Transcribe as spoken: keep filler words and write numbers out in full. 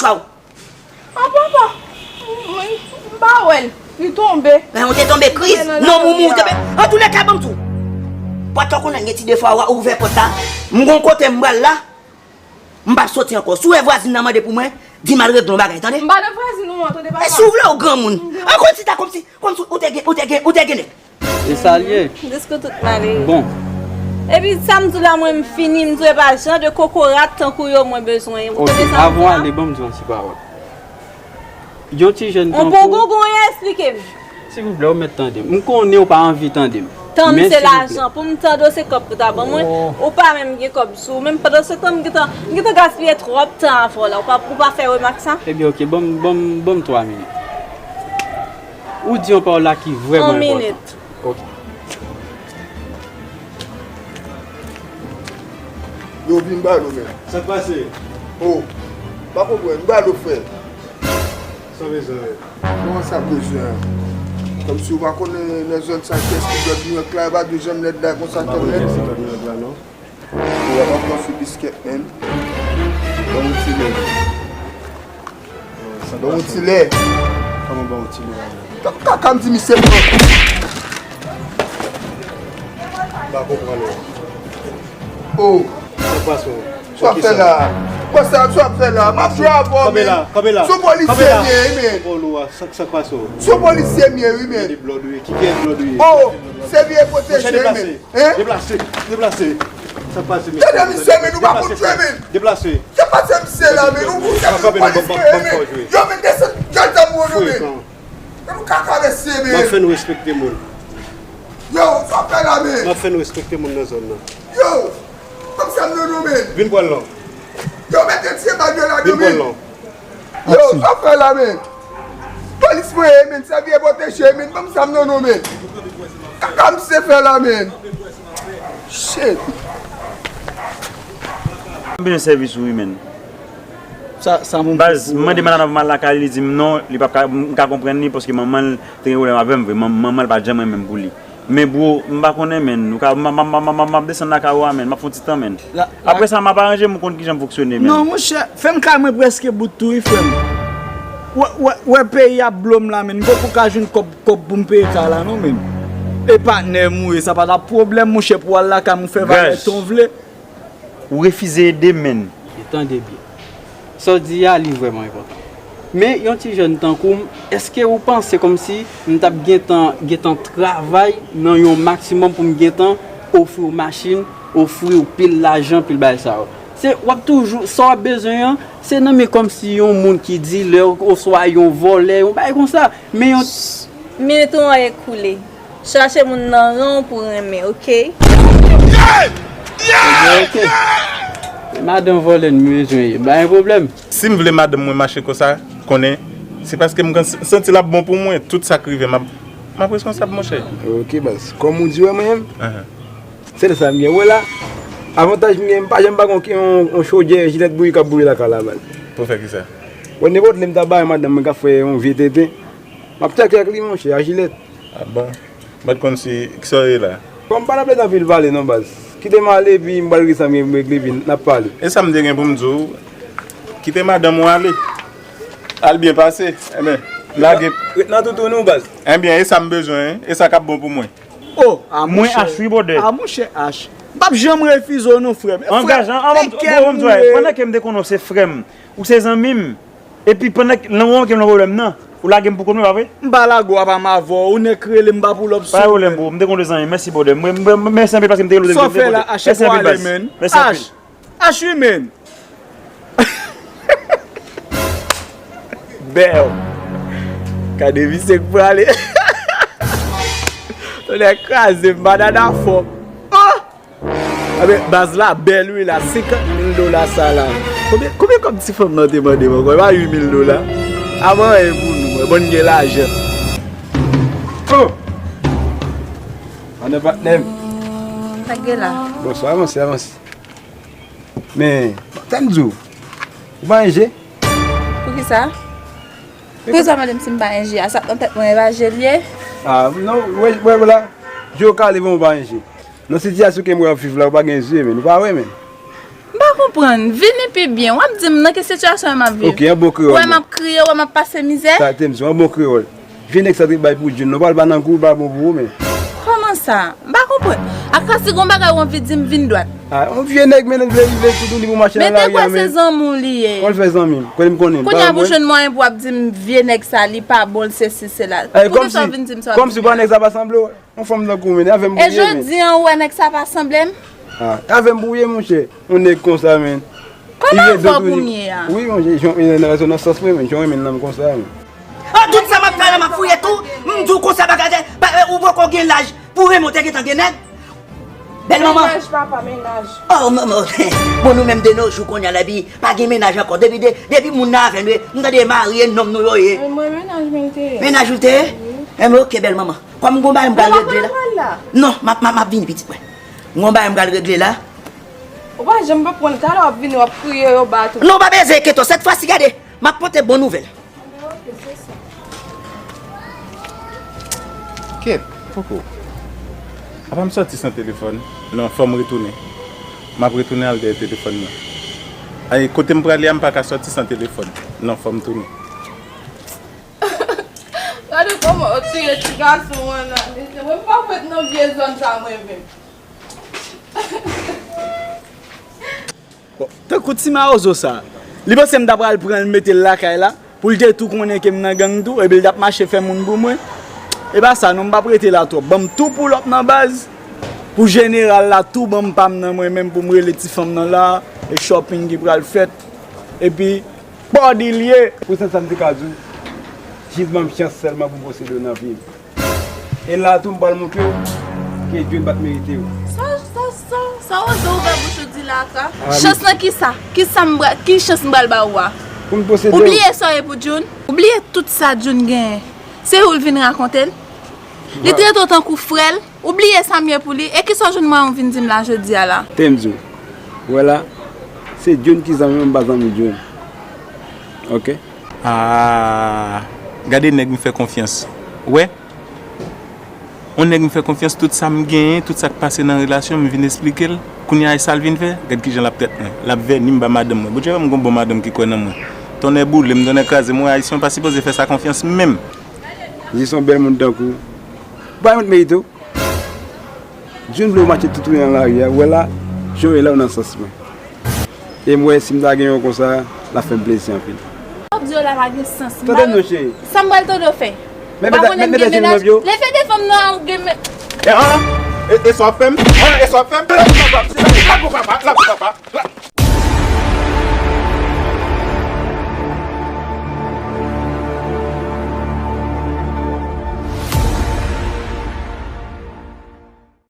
Aw. An papa, m pa wè l. Li tonbe. Men ou te tonbe kriz. Non, moumou, ou te pe. Antouleka, ban m di w. Pòt la konnen gen ti defo a, ou ouvè pòt la. M gon kote m pral la. M p ap soti ankò. Si w wè vwazin nan mande pou mwen, di m al regle yon bagay, tande? M pa nan vwazin ou an, tande papa. E si w vle, ou granmoun. An konn si ta kòmsi, kòmsi ou te gen, ou te gen, ou te gen nèg. E sa l ye. Disko tout malere. Bon. Epi sa m di w la, mwen m fini, m di w e pa jan de kokorat tankou yo mwen bezwen. Ou tande sa m di w la? Avan w ale, ban m di w yon ti pawòl. Yon ti jèn tankou w. On bon gongon, eksplike m. Silvouplè, ou mèt tande m. M konnen ou pa anvi tande m. Tan m se lajan. Pou m tande w se kòb pou ta ban mwen. Ou pa menm gen kòb sou ou menm. Pandan se tan, m gentan, m gentan gaspiye twòp tan avè w la. Ou pa, ou pa fè remak sa? Ebyen, oke, ban m, ban m, ban m twa minit. Ou di yon pawòl la ki vrèman enpòtan. Yon minit. Oke. Yo vin ba nou, men. Sa k pase? Oh, pa konprann. Ba nou, frè. Sa bezwen, men. Kòman sa bezwen an? Kòmsi ou pa konnen nan zòn sa, kiyès ki dòt Nouyòk la, e pa de janm lèd la konsa. M pa konnen kiyès ki dòt Nouyòk la, non. Ou ap pran sou biskèt, men. Ban m ti lè. Ban m ti lè. Kòman ban w ti lè a? Kaka m di misye pran. M pa konprann ou. Oh. Sa k pase w? Sa w ap fè la? Bon, sa, sa w ap fè la? M ap jwe avè w, men. Kanpe la, kanpe la. Sou polisye m ye, wi, men. Sa, sa k pase w? Sou polisye m ye, wi, men. Ki blòd ou ye? Ki, ki blòd ou ye? Oh, se vye pwoteje, wi, men. Hein? Deplase, deplase. Sa k pase, mesye? Tande misye, men, nou pa konn jwe, men. Deplase. Sa k pase misye la, men, nou konn jwe, men. Yo, men, desann, jwenn zam pou nou, men. Men nou kaka mesye, men. M ap fè nou respekte moun. Yo, sa w ap fè la, men. M ap fè nou respekte moun nan zòn nan. Yo, kòmsi m nan nou, men. Vin pran l non. Yo, mete tye bag yo ladan, men. Vin pran l non. Yo, sa w ap fè la, men. Polis mwen ye, men. Sa vye pwoteje, men. Ban m zam nan non, men. Kaka misye fè la, men. Shit. M bezwen sèvis ou wi, men. Sa, sa moun. Baz, m mande madanm pou m al lakay li, li di m non, li p ap ka, m ka konprann li, paske manman l te gen pwoblèm avè m vre, man-, manman l pa t janm renmen m pou li. Men bro, m pa konnen, men, ou ka, m, m ap desann lakay ou a, men, m ap fè yon ti tan, men. Apre sa, m ap aranje m, ou konn kijan m fonksyone, men. Non, monchè, fè m kay mwen prèske bout tou, wi, frè m. Wè, wè, wè peyi ap blo m la, men, m poko ka jwenn kòb, kòb pou m peye kay la, non, men. E patnè m ou ye, sa pa t ap pwoblèm, monchè, pou w al lakay m, ou fè valè tan w vle. Ou refize ede m, men. E tande byen. Sa w di a, li vrèman enpòtan. Men, yon ti jèn tankou m, èske ou panse kòmsi m t ap gentan, gentan travay nan yon maksimòm pou m gentan ofri w machin, ofri w pil lajan, pil bagay sa yo? Se, w ap toujou, sa w ap bezwen an, se nan men kòmsi yon moun ki dilè, oswa yon vòlè, yon bagay konsa. Men yon Minit ou an ekoule. Chache moun nan ran w pou renmen, oke? Ebyen, oke. Madanm vòlè n bezwen ye, pa gen pwoblèm. Si m vle madanm mwen mache konsa, konnen, se paske m santi l ap bon pou mwen, tout sa k rive m ap, m ap reskonsab, monchè. Oke, baz. Kòm ou di, wè mwen menm, sèl sa m gen. Wè la, avantaj m gen, m pa janm pa gon yon, yon chodyè jilèt bouyi k ap bouyi lakay la, baz. Pou fè kisa? Wè, nenpòt lè m ta bay madanm mwen k ap fè yon vye tenten, m ap tcheke ak li, monchè, a jilèt. A bon? M pa t konn si, kisa w ye la? Bon, m pa t ap ret anpil pale non, baz. Kite m ale, epi m pral regle sa m gen pou m regle, epi n ap pale. E sa m te gen pou m di w, kite madanm ou ale. Al byen pase. Enben, lage. Ret nan toutoun ou, baz. Enben, e sa m bezwen, e sa k ap bon pou mwen. Oh, a monchè. Mwen H wi, bwodè. A monchè H. M p ap janm refize w non, frè m. Angajan, an, bon, bon, bon, pandan ke m te konnen w se frè m, ou se zanmi m, epi pandan ke, nan moman ke m nan pwoblèm nan, ou lage m pou kont mwen, pa vre? M pa lage w, apa m avè w, ou nèk rele m pa pull up sou ou. Pa gen pwoblèm, bro, m te konnen w te zanmi m. Mèsi, bwodè. Mwen, mwen, mèsi anpil paske m te rele w. Sa w fè la, H, e pou ale, man. Mèsi anpil. H wi, men. Bèw. Gade misye k prale. Tonnè kraze m, banana fò. Oh! Anben, baz la bèl wi la, senkant mil dola sa la. Konbyen, konbyen kòb ti fanm nan te mande m ankò? E pa uit mil dola? A pa anyen pou nou, mwen, bon, n gen lajan. Oh! Ann patnè m. Sa k gen la? Bonswa, avanse, avanse. Men, sa m di w, ou pa enje? Poukisa? Poukisa w mande m si m pa enje a? Sa k nan tèt mwen, e pa je l ye? A, non, wè, wè, wè la, je w kale, men ou pa enje. Nan sitiyasyon ke m wè w ap viv la, ou pa gen je, men, ou pa wè, men. M pa Konprann, vini pi byen. W ap di m nan ki sitiyasyon m ap viv. Ok, an bon kreyòl. Wè m ap kriye, wè m ap pase mizè. Sa te m di w, an bon kreyòl. Vye nèg sa te bay pou June, non, pral pa nan gou, pa bon pou ou, men. Kòman sa? M pa konprann. Ak sa, si gon bagay ou anvi di m, vin dwat. Ah, yon vye nèg, men, vle rive toutouni pou mache nan lari a, men. Men te kwè se zanmi w li ye. Kòman l fè zanmi m? Konnen m konnen l. Kounye a pou jwenn mwayen pou w ap di m vye nèg sa, li pa bon, l sesi, sela. Poukisa w vin di m sa w ap di m la? Kòmsi pa nèg sa pa sanble w? Yon fanm tankou mwen, avè m pou ye, men. E jodi a, ou wè nèg sa pa sanble m? Ah, avè m pou ye, monchè. Yon nèg konsa, men. Kòman avè w pou m ye a? Wi, monchè, jan w nan sans mwen, men, jan w renmen nan m konsa, men. Ah, tout sa m ap fè la, m ap fouye tou. M di w konsa, bagay, ba, ou poko gen laj pou renmen w te gentan gen nèg. Bèl manman. Mennaj, papa, mennaj. Oh, manman. Bon, nou menm de nos jours, kounye a la, epi pa gen mennaj ankò. Depi, de, depi moun nan avè nou, m tande marye, nonm nou yo ye. Men mwen, mennaj mwen te ye. Mennaj ou te ye? Wi. Enben, ok, bèl manman. Kòm gon bagay m pral regle la. Non, m ap, m ap, m ap vini, pitit mwen. Gon bagay m pral regle la. Ou pa janm pa pran talè, w ap vini, w ap kriye, yo ba tout. Non, pa bezwen enkyete w, sèt fwa si, gade, m ap pote bon nouvèl. Kèt, poko. Apa m sòti san telefòn? Non, fò m retounen. M ap retounen al dèyè telefòn nan. Ay, kote m prale a, m pa ka sòti san telefòn. Non, fò m tounen. Gade kòman yo tiye ti gason an nan, mesye. Mwen m pa fèt nan vye zòn sa mwen menm. Bon, tankou ti mawozo sa, li panse m ta pral pran l mete l lakay la, pou l te tou konnen ke m nan gang tou, epi l t ap mache fè moun pou mwen. E pa sa non, m p ap rete la twòp. Ban m tou pull up nan baz, pou jeneral la tou ban m pa m nan mwen menm pou m rele ti fanm nan la, e shopping ki pral fèt. Epi, bòdi l ye. Pou sèl sa m te ka di w, jis ban m chans sèlman pou m posede w nan vi m. E la tou m pral montre w ke June pa t merite w. Sa, sa, sa, sa Wozo ouvè bouch ou di la sa? Ah, wi. Chans nan kisa? Kisa m pral, ki chans m pral ba ou a? Pou m posede w. Ou bliye sa w ye pou June? Ou bliye tout sa June genyen? Se ou l vin rakonte l? Li trete w tankou frè l? Ou bliye sa m ye pou li? E kisa w jwenn mwen ou vin di m la jodi a la? Te m di w. Ou wè la, se June ki zanmi m, m pa zanmi June. Ok? Ah, gade nèg m fè konfyans. Ou wè? Yon nèg m fè konfyans, tout sa m genyen, tout sa k pase nan relasyon, m vin esplike l. Kounye a, e sa l vin fè? Gad kijan l ap trèt mwen. L ap vèni m ba madanm mwen. Bondye fè m gon bon madanm ki kwè nan mwen. Tonnè boule m, tonnè kraze m, wè Ayisyen pa sipoze fè sa konfyans menm. Jis yon bèl moun tankou w. Ou pa menm merite w. June vle w mache toutouni nan lari a, ou wè la, jan w ye la, ou nan sans mwen. E m wè si m ta gen yon konsa, l ap fè m plezi anpil. W ap di yo la pa gen sans. Tande m non, cheri. Sa m pral tande w fè. Ou pa konnen m gen mennaj? Leve devan m non, ou gen men. E, ah, e, e sa w ap fè m? Ah, e sa w ap fè m? Lave papa, lave papa, lave papa.